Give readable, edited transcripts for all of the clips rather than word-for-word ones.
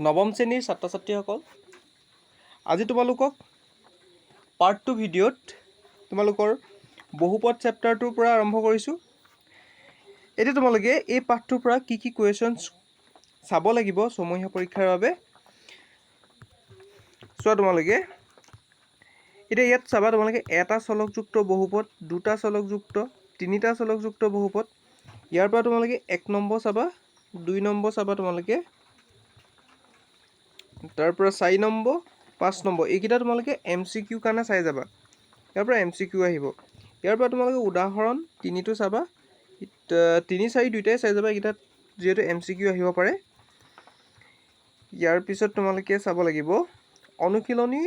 নৱম শ্ৰেণীৰ ছাত্ৰ ছাত্ৰীসকল, আজি তোমালোকক পাৰ্ট 2 ভিডিঅ'ত তোমালোকৰ বহুপদ চেপ্টাৰটোৰ পৰা আৰম্ভ কৰিছোঁ। এতিয়া তোমালোকে এই পাঠটোৰ পৰা কি কি কুৱেশ্যনছ চাব লাগিব ছমহীয়া পৰীক্ষাৰ বাবে চোৱা। তোমালোকে এতিয়া ইয়াত চাবা, তোমালোকে এটা চলকযুক্ত বহুপদ, দুটা চলকযুক্ত, তিনিটা চলকযুক্ত বহুপদ। ইয়াৰ পৰা তোমালোকে 1 নম্বৰ চাবা, 2 নম্বৰ চাবা তোমালোকে, তাৰ পৰা 4 নম্বৰ, 5 নম্বৰ। এইকেইটা তোমালোকে এম চি কিউ কাৰণে চাই যাবা। ইয়াৰ পৰা এম চি কিউ আহিব। ইয়াৰ পৰা তোমালোকে উদাহৰণ 3টো চাবা, 3, 4 দুয়োটাই চাই যাবা। এইকেইটাত যিহেতু এম চি কিউ আহিব পাৰে। ইয়াৰ পিছত তোমালোকে চাব লাগিব অনুশীলনী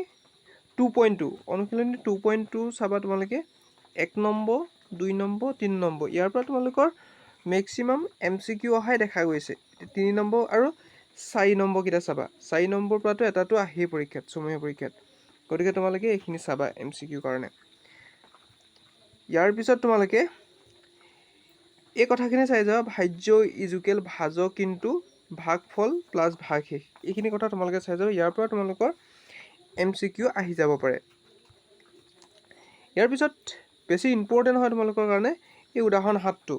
2.2। অনুশীলনী 2.2 চাবা তোমালোকে, 1 নম্বৰ, 2 নম্বৰ, 3 নম্বৰ। ইয়াৰ পৰা তোমালোকৰ মেক্সিমাম এম চি কিউ অহাই দেখা গৈছে। 3 নম্বৰ আৰু 4 নম্বৰকেইটা চাবা। 4 নম্বৰ পৰাতো এটাতো আহেই পৰীক্ষাত, ছমহীয়া পৰীক্ষাত। গতিকে তোমালোকে এইখিনি চাবা এম চি কিউৰ কাৰণে। ইয়াৰ পিছত তোমালোকে এই কথাখিনি চাই যাবা, ভাজ্য ইজুকেল ভাজক ইনটু ভাগফল প্লাছ ভাগশেষ। এইখিনি কথা তোমালোকে চাই যাবা। ইয়াৰ পৰা তোমালোকৰ এম চি কিউ আহি যাব পাৰে। ইয়াৰ পিছত বেছি ইম্পৰ্টেণ্ট হয় তোমালোকৰ কাৰণে এই উদাহৰণ 7টো।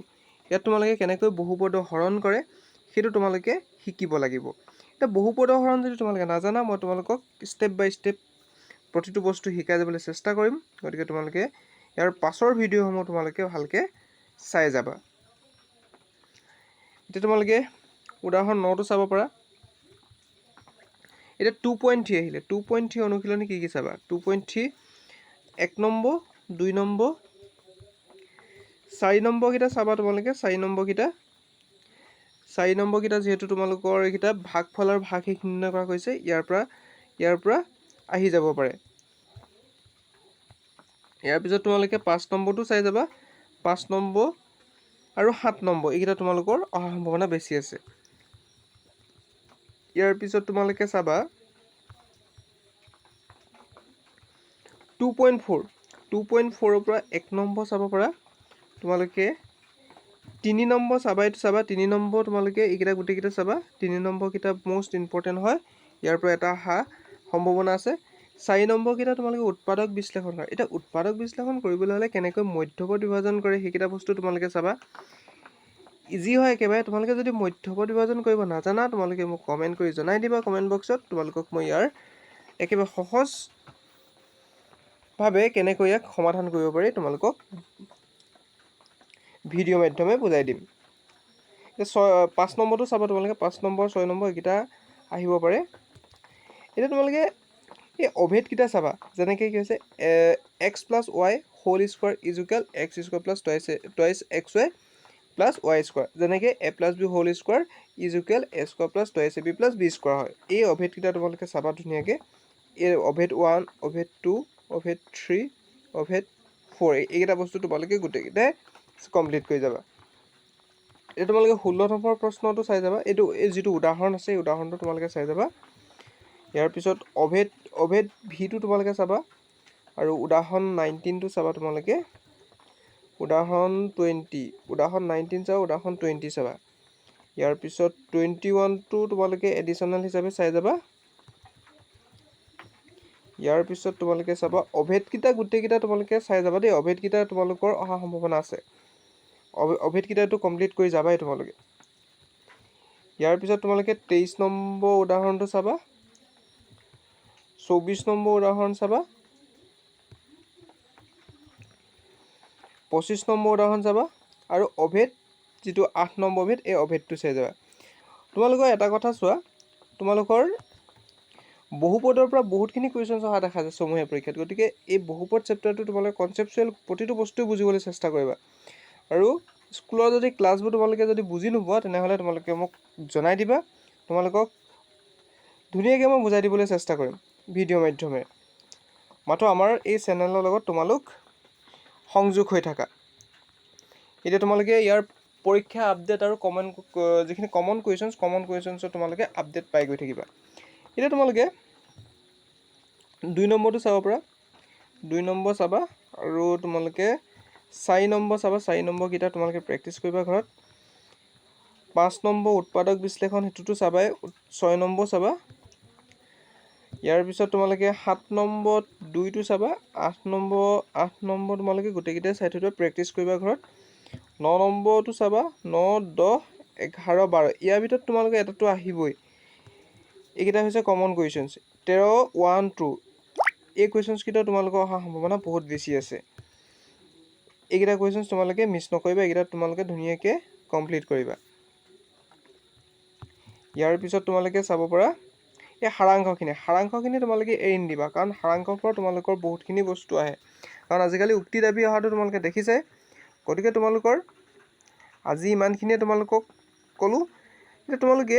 ইয়াত তোমালোকে কেনেকৈ বহুপদ হৰণ কৰে, সেইটো তোমালোকে শিকিব লাগিব। এতিয়া বহুপদ হৰণ যদি তোমালোকে নাজানা, মই তোমালোকক ষ্টেপ বাই ষ্টেপ প্ৰতিটো বস্তু শিকাই যাবলৈ চেষ্টা কৰিম। গতিকে তোমালোকে ইয়াৰ পাছৰ ভিডিঅ'সমূহ তোমালোকে ভালকৈ চাই যাবা। এতিয়া তোমালোকে উদাহৰণ 9টো চাব পাৰা। এতিয়া 2.3 আহিলে। 2.3 অনুশীলনী কি কি চাবা? 2.3 1 নম্বৰ, 2 নম্বৰ, 4 নম্বৰকেইটা চাবা তোমালোকে। 4 নম্বৰকেইটা, 4 নম্বৰকেইটা যিহেতু তোমালোকৰ এইকেইটা ভাগফল আৰু ভাগশেষ নিৰ্ণয় কৰা হৈছে, ইয়াৰ পৰা আহি যাব পাৰে। ইয়াৰ পিছত তোমালোকে 5 নম্বৰটো চাই যাবা। 5 নম্বৰ আৰু 7 নম্বৰ, এইকেইটা তোমালোকৰ অহা সম্ভাৱনা বেছি আছে। ইয়াৰ পিছত তোমালোকে চাবা 2.4। 2.4ৰ পৰা 1 নম্বৰ চাব পাৰা তোমালোকে। 3 নম্বৰ চাবা, এইটো চাবা। 3 নম্বৰ তোমালোকে এইকেইটা গোটেইকেইটা চাবা। 3 নম্বৰকেইটা মষ্ট ইম্পৰ্টেণ্ট হয়। ইয়াৰ পৰা এটা অহা সম্ভাৱনা আছে। 4 নম্বৰকেইটা তোমালোকে উৎপাদক বিশ্লেষণ কৰা। এতিয়া উৎপাদক বিশ্লেষণ কৰিবলৈ হ'লে কেনেকৈ মধ্যপদ বিভাজন কৰে, সেইকেইটা বস্তু তোমালোকে চাবা। ইজি হয় একেবাৰে। তোমালোকে যদি মধ্যপদ বিভাজন কৰিব নাজানা, তোমালোকে মোক কমেণ্ট কৰি জনাই দিবা কমেণ্ট বক্সত। তোমালোকক মই ইয়াৰ একেবাৰে সহজভাৱে কেনেকৈ ইয়াক সমাধান কৰিব পাৰি, তোমালোকক ভিডিঅ' মাধ্যমে বুজাই দিম। এতিয়া 6, 5 নম্বৰটো চাবা তোমালোকে। 5 নম্বৰ, 6 নম্বৰ, এইকেইটা আহিব পাৰে। এতিয়া তোমালোকে এই অভেদকেইটা চাবা। যেনেকৈ কি হৈছে, x plus y whole square is equal x square plus twice x y plus y square, যেনেকৈ a plus b whole square is equal a square plus twice a b plus b square হয়। এই অভেদকেইটা তোমালোকে চাবা ধুনীয়াকৈ। এই অভেদ 1, অভেদ 2, অভেদ 3, অভেদ 4, এইকেইটা বস্তু তোমালোকে গোটেইকেইটাই কমপ্লিট কৰি যাবা। এতিয়া তোমালোকে 16 নম্বৰ প্ৰশ্নটো চাই যাবা। এইটো এই যিটো উদাহৰণ আছে, এই উদাহৰণটো তোমালোকে চাই যাবা। ইয়াৰ পিছত অভেদ ভিটো তোমালোকে চাবা আৰু উদাহৰণ 19টো চাবা তোমালোকে। উদাহৰণ 20, উদাহৰণ 19 চাবা, উদাহৰণ 20 চাবা। ইয়াৰ পিছত 21টো তোমালোকে এডিশ্যনেল হিচাপে চাই যাবা। ইয়াৰ পিছত তোমালোকে চাবা অভেদকেইটা, গোটেইকেইটা তোমালোকে চাই যাবা দেই। অভেদকেইটা তোমালোকৰ অহা সম্ভাৱনা আছে। অভেদকেইটাটো কমপ্লিট কৰি যাবাই তোমালোকে। ইয়াৰ পিছত তোমালোকে 23 নম্বৰ উদাহৰণটো চাবা, 24 নম্বৰ উদাহৰণ চাবা, 25 নম্বৰ উদাহৰণ চাবা আৰু অভেদ যিটো 8 নম্বৰ অভেদ, এই অভেদটো চাই যাবা। তোমালোকৰ এটা কথা চোৱা, তোমালোকৰ বহুপদৰ পৰা বহুতখিনি কুৱেশ্যনছ অহা দেখা যায় ছমহীয়া পৰীক্ষাত। গতিকে এই বহুপদ চেপ্টাৰটো তোমালোকে কনচেপচুৱেল প্ৰতিটো বস্তুৱে বুজিবলৈ চেষ্টা কৰিবা। আৰু স্কুলৰ যদি ক্লাছবোৰ তোমালোকে যদি বুজি নোপোৱা, তেনেহ'লে তোমালোকে মোক জনাই দিবা। তোমালোকক ধুনীয়াকৈ মই বুজাই দিবলৈ চেষ্টা কৰিম ভিডিঅ' মাধ্যমেৰে। মাথো আমাৰ এই চেনেলৰ লগত তোমালোক সংযোগ হৈ থাকা। এতিয়া তোমালোকে ইয়াৰ পৰীক্ষা আপডেট আৰু কমন যিখিনি কমন কুৱেশ্যনছ, কমন কুৱেশ্যনছৰ তোমালোকে আপডেট পাই গৈ থাকিবা। এতিয়া তোমালোকে 2 নম্বৰটো চাব পাৰা। 2 নম্বৰ চাবা আৰু তোমালোকে 4 নম্বৰ চাবা। 4 নম্বৰকেইটা তোমালোকে প্ৰেক্টিছ কৰিবা ঘৰত। 5 নম্বৰ উৎপাদক বিশ্লেষণ, সেইটোতো চাবাই। 6 নম্বৰ চাবা। ইয়াৰ পিছত তোমালোকে 7 নম্বৰত 2টো চাবা। 8 নম্বৰ, 8 নম্বৰ তোমালোকে গোটেইকেইটাই চাই থৈ দিবা, প্ৰেক্টিছ কৰিবা ঘৰত। 9 নম্বৰটো চাবা। 9, 10, 11, 12, ইয়াৰ ভিতৰত তোমালোকে এটাটো আহিবই। এইকেইটা হৈছে কমন কুৱেশ্যনছ। 13, 1, 2, এই কুৱেশ্যনছকেইটা তোমালোকৰ অহা সম্ভাৱনা বহুত বেছি আছে। এইকেইটা কুৱেশ্যনছ তোমালোকে মিছ নকৰিবা, এইকেইটা তোমালোকে ধুনীয়াকৈ কমপ্লিট কৰিবা। ইয়াৰ পিছত তোমালোকে চাব পাৰা এই সাৰাংশখিনি। সাৰাংশখিনি তোমালোকে এৰি নিদিবা, কাৰণ সাৰাংশৰ পৰা তোমালোকৰ বহুতখিনি বস্তু আহে, কাৰণ আজিকালি উক্তি দাবী অহাটো তোমালোকে দেখিছাই। গতিকে তোমালোকৰ আজি ইমানখিনিয়ে তোমালোকক ক'লোঁ। এতিয়া তোমালোকে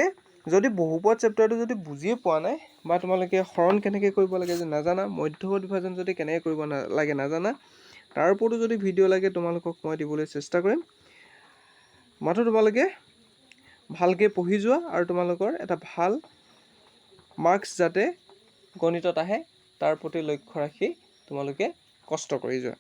যদি বহুপদ চেপ্টাৰটো যদি বুজিয়ে পোৱা নাই বা তোমালোকে হৰণ কেনেকৈ কৰিব লাগে যে নাজানা, মধ্যপদ বিভাজন যদি কেনেকৈ কৰিব লাগে নাজানা, তাৰ ওপৰতো যদি ভিডিঅ' লাগে, তোমালোকক মই দিবলৈ চেষ্টা কৰিম। মাথো তোমালোকে ভালকৈ পঢ়ি যোৱা আৰু তোমালোকৰ এটা ভাল মাৰ্কছ যাতে গণিতত আহে, তাৰ প্ৰতি লক্ষ্য ৰাখি তোমালোকে কষ্ট কৰি যোৱা।